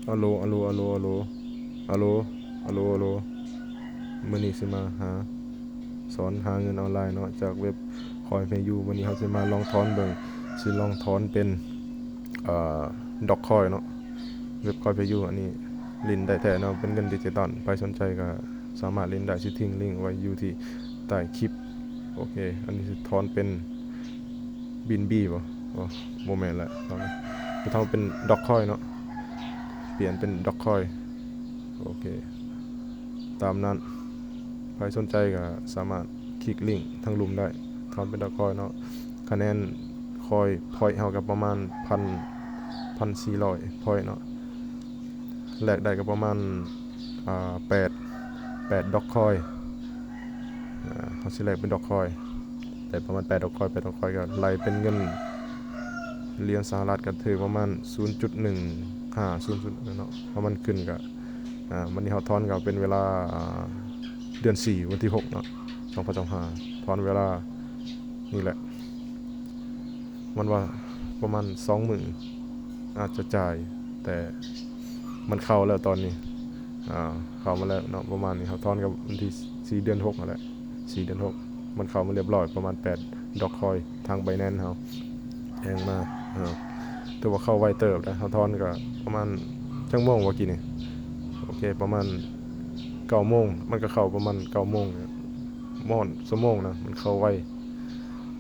ອາໂລ ອາໂລ ອາໂລ ອາໂລ ອາໂລ ອາໂລ ອາໂລ ມື້ນີ້ຊິມາຫາ ສອນຫາເງິນອອນລາຍເນາະ ຈາກເວັບ Coinpayu ມື້ນີ້ເຮົາຊິມາລອງຖອນເບິ່ງ ຊິລອງຖອນເປັນ ເອີ Dogecoin ເນາະ ເວັບ Coinpayu ອັນນີ້ຫຼິ້ນໄດ້ແທ້ເນາະ ເປັນເງິນດິຈິຕອນ ໃຜສົນໃຈກໍສາມາດຫຼິ້ນໄດ້ ຊິຖິ້ມລິ້ງໄວ້ຢູ່ທີ່ໃຕ້ຄລິບ. ໂອເຄ ອັນນີ້ຊິຖອນເປັນ BNB ບໍ່? ບໍ່ ບໍ່ແມ່ນລະ ເຮົາເປັນ Dogecoin ເນາະ ປ່ຽນເປັນ Dogecoin. ໂອເຄ ຕາມນັ້ນ ໃຜສົນໃຈກໍສາມາດຄລິກລິ້ງທາງລຸ່ມໄດ້ ຖອນເປັນ Dogecoin ເນາະ ຄະແນນ Coin Point ເຮົາກໍປະມານ ພັນ ພັນສີ່ຮ້ອຍ Point ເນາະ ແລກໄດ້ກໍປະມານ ອ່າ ແປດ ແປດ Dogecoin ອ່າ ເຮົາຊິແລກເປັນ Dogecoin ໄດ້ປະມານ ແປດ Dogecoin ແປດ Dogecoin ກໍໄລ່ເປັນເງິນຫຼຽນສະຫະລັດ ກໍຖືກປະມານ ສູນຈຸດໜຶ່ງຫ້າສູນ ສູນ ເນາະ ເພາະມັນຂຶ້ນກໍ ອ່າ ມື້ນີ້ເຮົາຖອນກໍເປັນເວລາ ອ່າ ເດືອນສີ່ ວັນທີຫົກເນາະ ສອງພັນຊາວຫ້າ ຖອນເວລານີ້ແຫຼະ ມັນວ່າປະມານສອງມື້ ອາດຈະຈ່າຍ ແຕ່ມັນເຂົ້າແລ້ວຕອນນີ້ ອ່າ ເຂົ້າມາແລ້ວເນາະ ປະມານນີ້ ເຮົາຖອນກັບວັນທີສີ່ ເດືອນຫົກຫັ້ນແຫຼະ ສີ່ ເດືອນຫົກ ມັນເຂົ້າມາລຽບຮ້ອຍ ປະມານແປດ Dogecoin ທາງ Binance ເຮົາແຮງມາ ເອີ ຖືວ່າເຂົ້າໄວເຕີບນະ ເຮົາຖອນກໍປະມານ ຈັກໂມງວະກີ້ນີ້? ໂອເຄ ປະມານເກົ້າໂມງ ມັນກໍເຂົ້າປະມານເກົ້າໂມງ ໝ້ອນຊົ່ວໂມງນະ ມັນເຂົ້າໄວ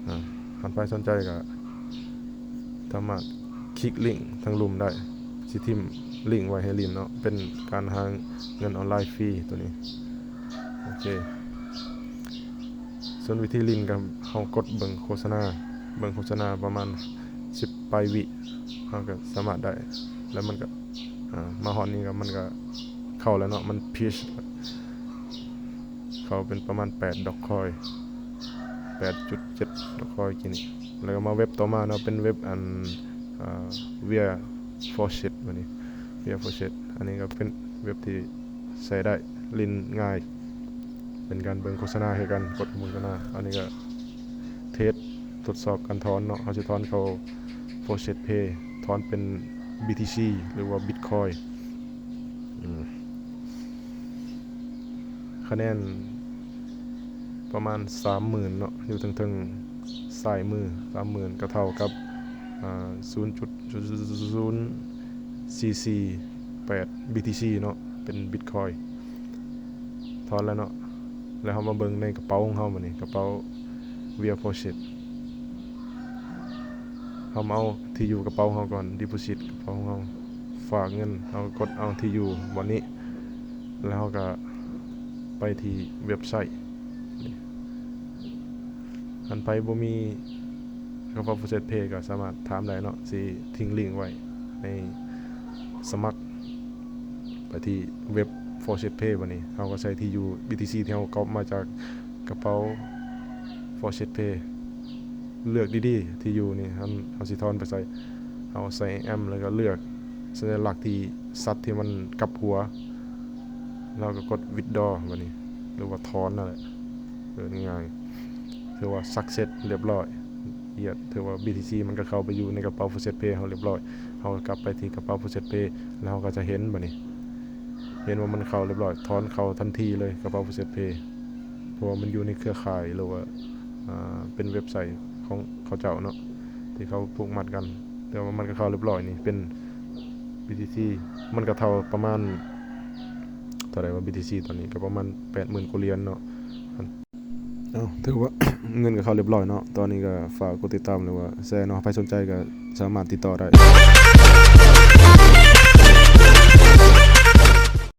ອ່າ ຄັນໃຜສົນໃຈກໍສາມາດຄລິກລິ້ງທາງລຸ່ມໄດ້ ຊິຖິ້ມລິ້ງໄວ້ໃຫ້ຫຼິ້ນເນາະ ເປັນການຫາເງິນອອນລາຍຟຣີໂຕນີ້. ໂອເຄ ສ່ວນວິທີຫຼິ້ນກໍເຮົາກົດເບິ່ງໂຄສະນາ ເບິ່ງໂຄສະນາປະມານສິບປາຍວິ ເຮົາກໍສາມາດໄດ້ ແລ້ວມັນກໍ ອ່າ ມາຮອດນີ້ກໍ ມັນກໍເຂົ້າແລ້ວເນາະ ມັນ push ເຂົ້າເປັນປະມານແປດ Dogecoin ແປດຈຸດເຈັດ Dogecoin ກີ້ນີ້ ແລ້ວກໍມາເວັບຕໍ່ມາເນາະ ເປັນເວັບອັນ ອ່າ Via Faucet ບັດນີ້ Via Faucet ອັນນີ້ກໍເປັນເວັບທີ່ໃຊ້ໄດ້ ຫຼິ້ນງ່າຍ ເປັນການເບິ່ງໂຄສະນາຄືກັນ ກົດໂຄສະນາ ອັນນີ້ກໍເທສ ທົດສອບການຖອນເນາະ ເຮົາຊິຖອນເຂົ້າ Faucet Pay ຖອນເປັນ BTC ຫຼືວ່າ Bitcoin ອືມ ຄະແນນປະມານສາມໝື່ນເນາະ ຢູ່ເທິງໆ ຊ້າຍມື ສາມໝື່ນ ກໍເທົ່າກັບ ອ່າ ສູນຈຸດສູນສີ່ສີ່ແປດ BTC ເນາະ ເປັນ Bitcoin. ຖອນແລ້ວເນາະ ແລ້ວເຮົາມາເບິ່ງໃນກະເປົາຂອງເຮົາບັດນີ້ ກະເປົາ Via Faucet ເຮົາມາເອົາທີ່ຢູ່ກະເປົາເຮົາກ່ອນ deposit ກະເປົາຂອງເຮົາ ຝາກເງິນ ເຮົາກໍກົດເອົາທີ່ຢູ່ບ່ອນນີ້ ແລ້ວເຮົາກໍໄປທີ່ເວັບໄຊ ຄັນໃຜບໍ່ມີກະເປົາ Faucet Pay ກໍສາມາດຖາມໄດ້ເນາະ ຊິຖິ້ມລິ້ງໄວ້ໃນສະໝັກ ໄປທີ່ເວັບ Faucet Pay ບັດນີ້ ເຮົາກໍໃສ່ທີ່ຢູ່ BTC ທີ່ເຮົາກັອບມາຈາກກະເປົາ Faucet Pay ເລືອກດີໆ ທີ່ຢູ່ນີ້ ເຮົາ ເຮົາຊິຖອນໄປໃສ ເຮົາໃສ່ M ແລ້ວກໍເລືອກສັນຍາລັກທີ່ສັດທີ່ມັນກັບຫົວ ແລ້ວກໍກົດ withdraw ບັດນີ້ ຫຼືວ່າຖອນນັ້ນແຫຼະ ເອີ ງ່າຍໆ ຖືວ່າ success ລຽບຮ້ອຍ ຖືວ່າ BTC ມັນກໍເຂົ້າໄປຢູ່ໃນກະເປົາ Faucet Pay ເຮົາລຽບຮ້ອຍ ເຮົາກໍກັບໄປທີ່ກະເປົາ Faucet Pay ແລ້ວເຮົາກໍຈະເຫັນບັດນີ້ ເຫັນວ່າມັນເຂົ້າລຽບຮ້ອຍ ຖອນເຂົ້າທັນທີເລີຍ ກະເປົາ Faucet Pay ເພາະວ່າມັນຢູ່ໃນເຄືອຂ່າຍ ຫຼືວ່າ ອ່າ ເປັນເວັບໄຊຂອງເຂົາເຈົ້າເນາະ ທີ່ເຂົາຜູກມັດກັນ ແຕ່ວ່າມັນກໍເຂົ້າລຽບຮ້ອຍນີ້ ເປັນ BTC ມັນກໍເທົ່າປະມານ ເທົ່າໃດວະ BTC ຕອນນີ້ກໍປະມານແປດໝື່ນກວ່າຫຼຽນເນາະ. ເອົ້າ ຖືວ່າເງິນກໍເຂົ້າລຽບຮ້ອຍເນາະ ຕອນນີ້ກໍຝາກກົດຕິດຕາມ ຫຼືວ່າແຊເນາະ ໃຜສົນໃຈກໍສາມາດຕິດຕໍ່ໄດ້.